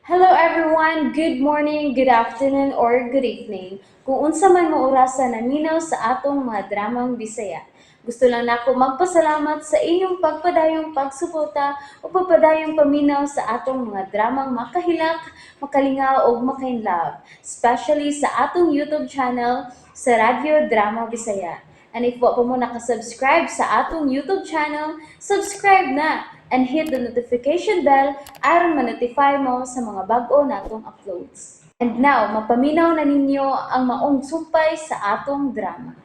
Hello everyone! Good morning, good afternoon, or good evening. Kung unsa man mo orasa naminaw sa atong mga dramang Bisaya. Gusto lang nako magpasalamat sa inyong pagpadayong pagsuporta o pagpadayong paminaw sa atong mga dramang makahilak, makalingaw ug makainlove, especially sa atong YouTube channel sa Radyo Drama Bisaya. And if wa pa mo nakasubscribe sa atong YouTube channel, subscribe na and hit the notification bell aron ma-notify mo sa mga bag-o natong uploads. And now, mapaminaw na ninyo ang maong sumpay sa atong drama.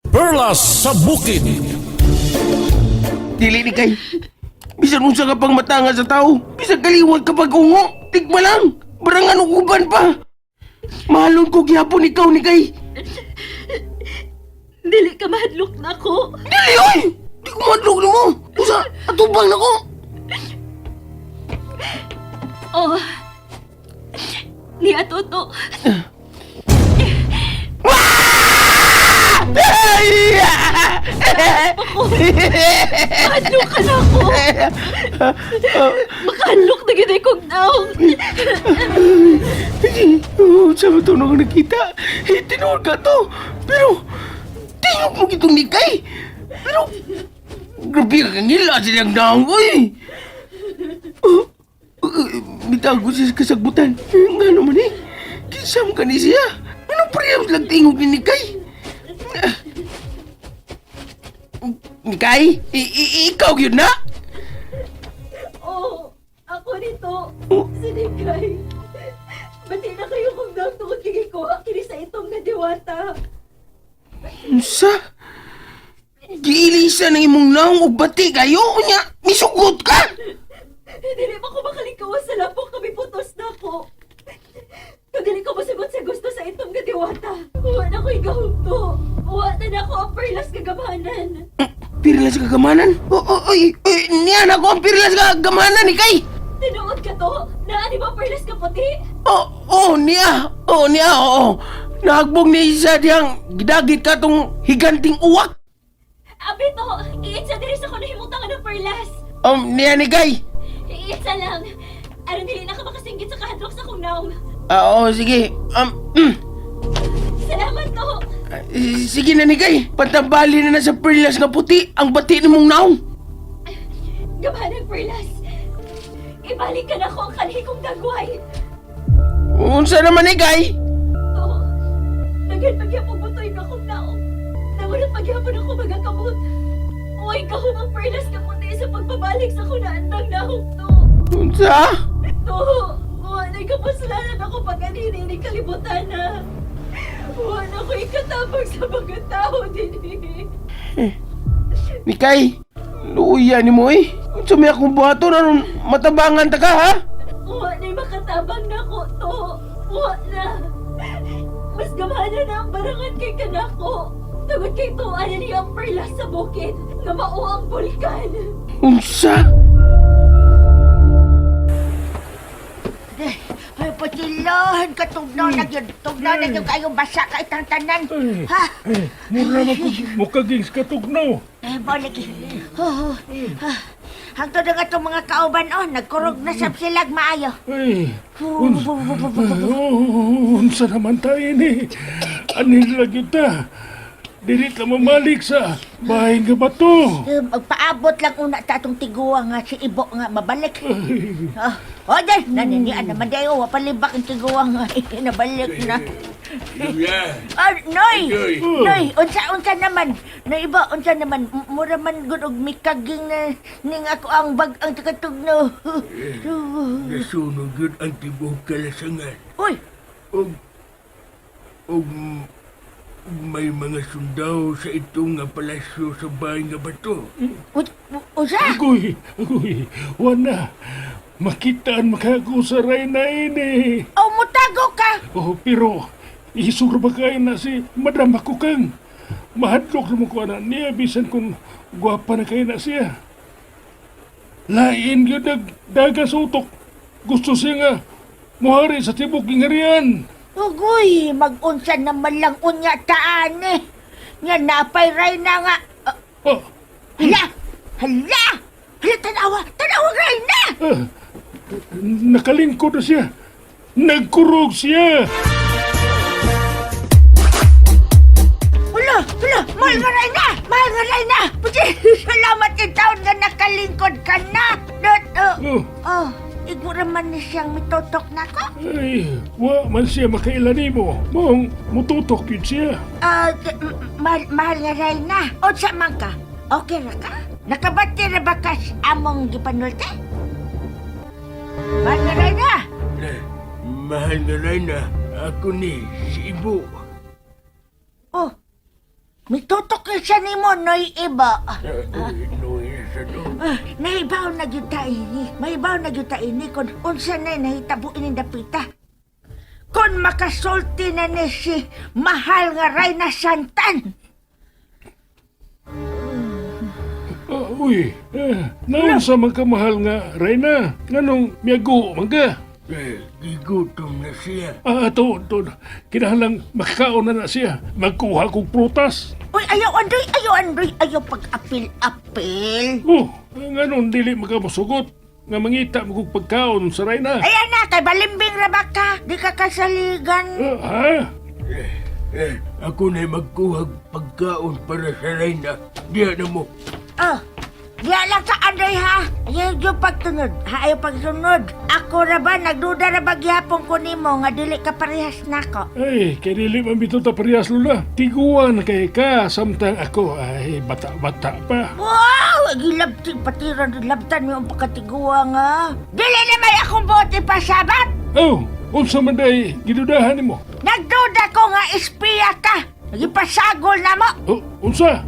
Perlas sa Bukid. Dili ni kay. Bisan unsa ka pang matanga sa tao, bisan kaliwat ka pag ungo, tigma lang. Barangan og uban pa. Mahalon ko gihapon ikaw ni kay. Dili ka mahadlok na ako. Dili oy! Di ko madlog nimo. Usa atubang nako. Oh. Ni Atoto. Ako. Mahadlok ka na ako. Makahadlok na gid kog naong. Oh, sa to nang nakita. Eh, tinuod ka to. Pero tingog mo kitong ni kay. Pero grabe ka ngila siyang daong oy. Oh, bitago siya sa kasagbutan. Nga naman eh. Kinsam ka ni siya. Anong parehas lang tingog ni Nikay? Ah. Nikay? Ikaw yun na? Oh, ako nito. Si Nikay. Bati na kayo kung daw tungod kay gikuha kini sa itong nga diwata. Unsa? Giilisa ng imong naong og bati kayo unya misugot ka. Dili pa ko makalikawas sa lapok kami putos na ako. Kung dili ko masagot sa gusto sa itong nga diwata, wa na ko'y gahumto. Wa na na ako ang perlas kagamanan. Pirlas kagamanan? Oh, oy, oy, niya na ko ang pirlas kagamanan ni kay. Tinuod ka to? Naa di ba perlas ka puti? Oh, niya. Oh, niya, oo. Nahagbong ni isa diyang gidagit ka tong higanting uwak. Abi to, iitsa diri sa kuno himutangan ng perlas. Niya ni kay. Iitsa lang. Aron dili na ka makasinggit sa kahadlok sa kong naong. Ah, oh, sige. Salamat to. Sige na ni kay. Pantambali na na sa perlas nga puti ang bati ni mong naong. Gamahan perlas. Ibalik ka na ko ang kanhi kong dagway. Unsa naman ni kay? To, daghan pagyapon mo to'y akong naong. Namunot pagyapon ako magakamot. Uy, kahum ang perlas ka puti sa pagbabalik sa kunaandang naong to. Unsa? To, wala kapuslanan ako pag anini ni kalibutan na. Wala ko ikatabang sa mga tao din eh. Nikay, luuya ni mo eh. Unsa may akong buhaton aron matabangan ta ka ha? Wala makatabang na ko to. Wala. Mas gamana na ang barangan kay kanako. Tungod kay tuwa na niya ang perlas sa bukid nga mao ang bulkan. Unsa? Ay, patilahan ka, tugnaw na yun. Tugnaw na yun kayo, basa ka itang tanan. Ha? Mura na ko mukaging sa katugnaw. Eh, balik. Oh, oh. Hangtod na nga itong mga kauban, oh, nagkurog na sab silag maayo. Ay, unsa naman tayo ni. Anil lagi ta. Dili ta mamalik sa bahay nga bato. Eh, magpaabot lang una ta atong tiguang nga si Ibo nga mabalik. Oh, oh dahil, naninian naman dayo, wapalibak ang tiguang nga, nabalik na. Ah, Noy! Noy, unsa unsa naman? Noy iba, unsa naman? Mura man gud og mikaging na ning ako ang bag ang takatugno. Nasunog yun ang tibuok kalasangan. Uy, Og, og, og may mga sundao sa itong nga palasyo sa bahay nga bato. Unsa? Agoy, agoy, wana. Makitaan makako sa reyna ini. Oh, mutago ka. Oh, pero isog ba kayo na si Madam Makukang? Mahadlok naman ko na niya bisan kung gwapa na kayo na siya. Lain yun nagdaga sa utok. Gusto siya nga muhari sa tibok ngarian. Ugoy, mag-unsa naman lang unya taan eh. Nga napay ray na nga. Ah, Oh, hala! Hala! Hala, tanawa! Tanawa ray na! ah, Nakalingkod na siya. Nagkurog siya. Hala, hala, mahal nga rin na! Mahal nga rin na! Puti, salamat yung taon nga nakalingkod ka na! Dot, oh, Oh, oh, igura man ni siyang mitutok na ko. ay, wa man siya makaila nimo. Mong mututok yun siya. Ah, mahal, mahal nga rin na. O sa man ka, okay ra ka? Nakabati ra ba ka sa among gipanulte? Mahal nga rin na! Eh, mahal nga Reyna, ako ni si Ibo. Oh, mitutok yun siya nimo, Noy Ibo. Eh, Noy sa do. Ah, nahibaw na gyud ta ini. Mahibaw na gyud ta ini kung unsa na nahitabo ini dapita. Kung makasulti na ni si mahal nga Reyna Santan. Ah, uy, eh, naunsa man ka mahal nga Reyna? Nganong miyago man ka? Eh, gigutom na siya. Ah, to, to, kinahanglang makakaon na na siya. Magkuha kong prutas. Uy, ayaw Andoy, ayaw Andoy, ayaw pag-apil-apil. Oh, nganong dili makamusugot nga mangita mo kong pagkaon sa Reyna. Ayan na, kay balimbing ra ba ka? Di ka kasaligan. Ah, ha? Eh, ako na magkuha pagkaon para sa Reyna. Diya na mo. Oh, diya lang ka Andoy ha. Ayaw yung pagtunod, ha, ayaw pagsunod. Ako ra ba, nagduda ra ba gihapon ko nimo nga dili ka parehas nako. Ay, kay dili man bitaw ta parehas lula. Tiguan kay ka samtang ako ay bata-bata pa. Wow! Gilabti, patiran, labtan mo ang pagkatiguang, ha? Dili na may akong bote pa sabat! Oh, unsa man day gidudahan nimo? Nagduda ko nga espiya ka! Nagipasagol na mo! Oh, unsa?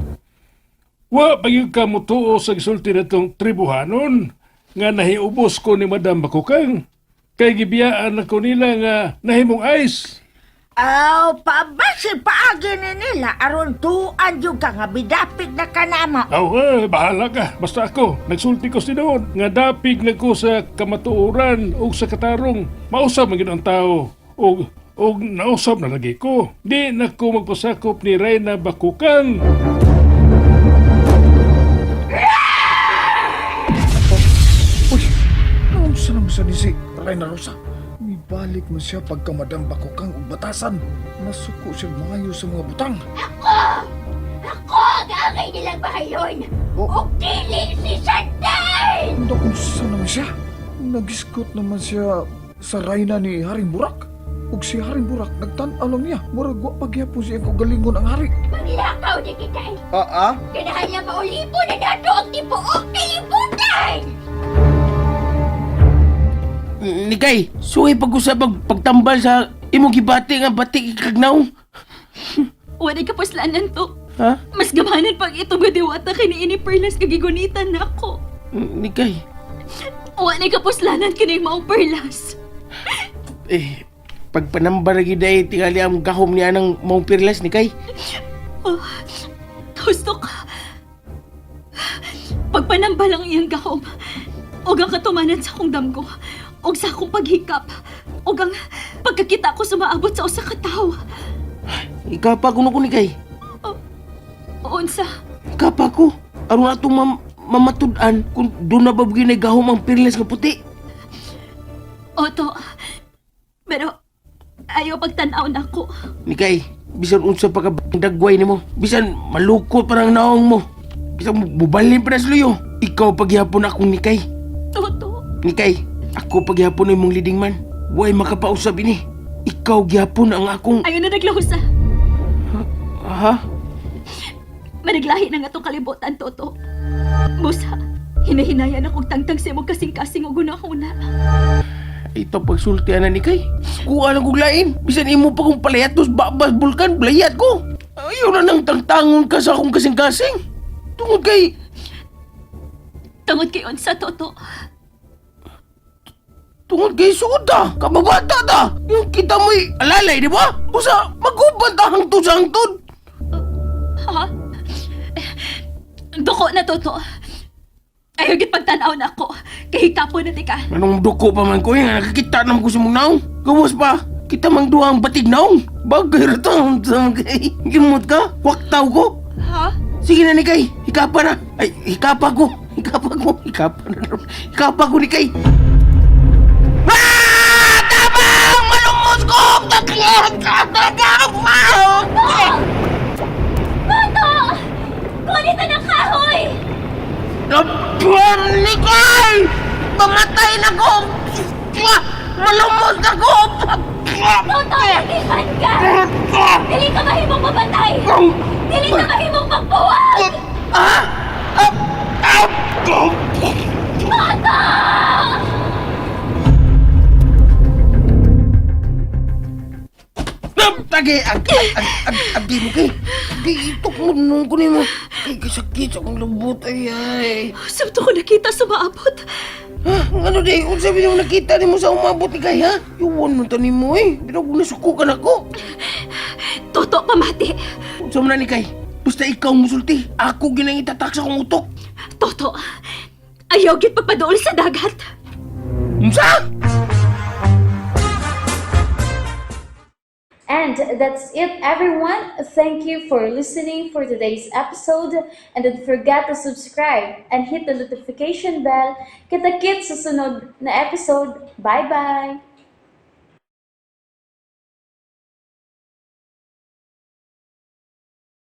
Wa pa gyud ka motuo sa gisulti natong tribuhanon nga nahiubos ko ni Madam Bakukang. Kay gibiyaan ako nila nga nahimong ice. Aw, pabasi paagi ni nila aron tuan yung ka nga bidapig na kanama. Aw, eh, bahala ka. Basta ako, nagsulti ko sinuod nga dapig na ko sa kamatuoran o sa katarong. Mausap man gyud ang tao og og nausap na lagi ko. Di na ko magpasakop ni Reyna Bakukang. Uy, naunsa naman siya ni si Reyna Rosa? Mibalik man siya pagka Madam Bakukang og batasan. Nasuko siya maayo sa mga butang. Ako ang angay nilang bahayon! Oh. Og dili si Santan! Naunsa naman siya? Nagiskot naman siya sa Reyna ni Haring Burak. Ug si Haring Burak nagtan-aw lang niya. Murag wa pagyapon siya kagalingon ang hari. Maglakaw na kita! Ah, ah? Ganahan lang maulipo na nato ang tibuok kalibutan! Nikay, suhi pag-usap ang pagtambal sa imong gibati nga bati kagnaw. Wala ka paslanan to. Ha? Mas gamanan pag ito nga diwata kini ini perlas kagigunitan nako. Nikay, Wala ka puslanan kini maong perlas. eh, pagpanambar lagi day, tingali ang gahom niya ng maong pirlas, Nikay. Oh, gusto ka. Pagpanambal ang iyang gahom, og ang katumanan sa akong damgo, og sa akong paghikap, og ang pagkakita ko sumaabot sa usa ka tawo. Ikapa ko ko, Nikay. Unsa, Ikapa ko. Aron atong mamatud-an kung doon na ba ginay gahom ang pirlas nga puti. Oto. Pero ayaw pagtanaw nako. Nikay, bisan unsa pa ka dagway nimo, bisan malukot pa ng naong mo. Bisan bubalin pa na sa luyo. Ikaw pagyapon akong Nikay. Toto. Nikay, ako pagyapon na imong leading man. Way makapausab ini. Ikaw gyapon ang akong... Ayaw na naglahusa. Ha? Managlahi na nga itong kalibutan, Toto. Busa, hinahinayan akong tangtang sa imong kasing-kasing o gunahuna. Ito pagsultian na ni Kay. Kuha lang kong lain. Bisan imo pa kong palayatos, babas, bulkan, balayat ko. Ayaw na nang tangtangon ka sa akong kasing-kasing. Tungod kay... Tungod kay unsa, Toto. Tungod kay suda, kababata ta. Yung kita mo'y alalay, di ba? Busa, maguban ta hangtod sa hangtod. Ha? Duko na, Toto. Ayaw git pagtanaw na ako. Kahikapo na tika. Anong duko pa man ko, eh, nakakita naman ko sa mong naong. Gawas pa, kita mang duha ang batig naong. Bagay ra to, kay. Gimot ka, waktaw ko. Ha? Sige na, Nikay, hikapa na. Ay, hikapa ko. Hikapa ko. Hikapa na. Hikapa ko, Nikay. ka! Dili ka mahimong mapatay! Dili ka mahimong magbuwag! Tage, ag, ag, ag, ag, ag, mo kay. Kay itok mo nung kunin mo. Kay kasakit sa akong lubot ay ay. Sabto ko nakita sa maabot. Ha? Ano di? Kung sabi mo nakita ni mo sa umabot ni kay ha? Iwan mo tani mo eh. Pero kung nasuko ka na ko. Toto pamati. Unsa man na ni kay? Basta ikaw musulti. Ako ginang itatak sa akong utok. Toto, ayaw gid pagpaduol sa dagat. Unsa? And that's it, everyone. Thank you for listening for today's episode. And don't forget to subscribe and hit the notification bell. Kita-kits sa sunod na episode. Bye-bye!